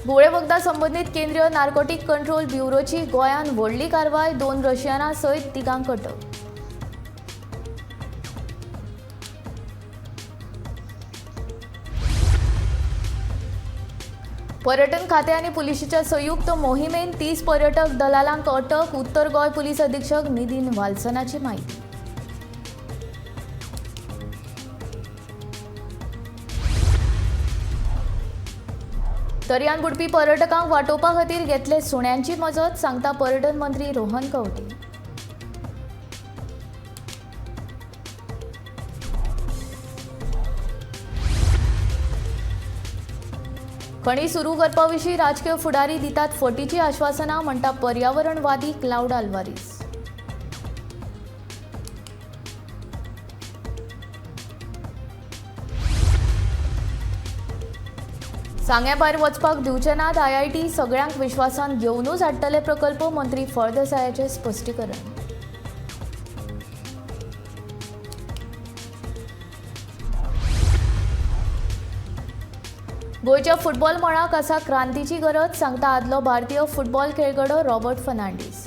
घुंवळे वखदां संबंदीत केंद्रीय नार्कोटीक कंट्रोल ब्युरोची गोंयांत व्हडली कारवाय. 2 रशियनां सयत 3 अटक. पर्यटन खाते आनी पुलिशेच्या संयुक्त मोहिमेन 30 पर्यटक दलालांक अटक. उत्तर गोंय पुलीस अधीक्षक नितीन वाल्सनाची म्हायती. दर्यांत बुडपी पर्यटकांक वाटोवपा खातीर घेतले सुण्यांची मजत, सांगता पर्यटन मंत्री रोहन खंवटे. खणी सुरू करपा विशीं राजकीय फुडारी दितात फटीची आश्वासनां, म्हणटा पर्यावरणवादी क्लावड आल्वारीस. सांग्या भायर वचपाक दिवचे नात आयआयटी, सगळ्यांक विश्वासान घेवनूच हाडटले प्रकल्प, मंत्री फळदेसायाचें स्पश्टीकरण. गोंयच्या फुटबॉल मळाक आसा क्रांतीची गरज, सांगता आदलो भारतीय फुटबॉल खेळगडो रॉबर्ट फर्नांडीस.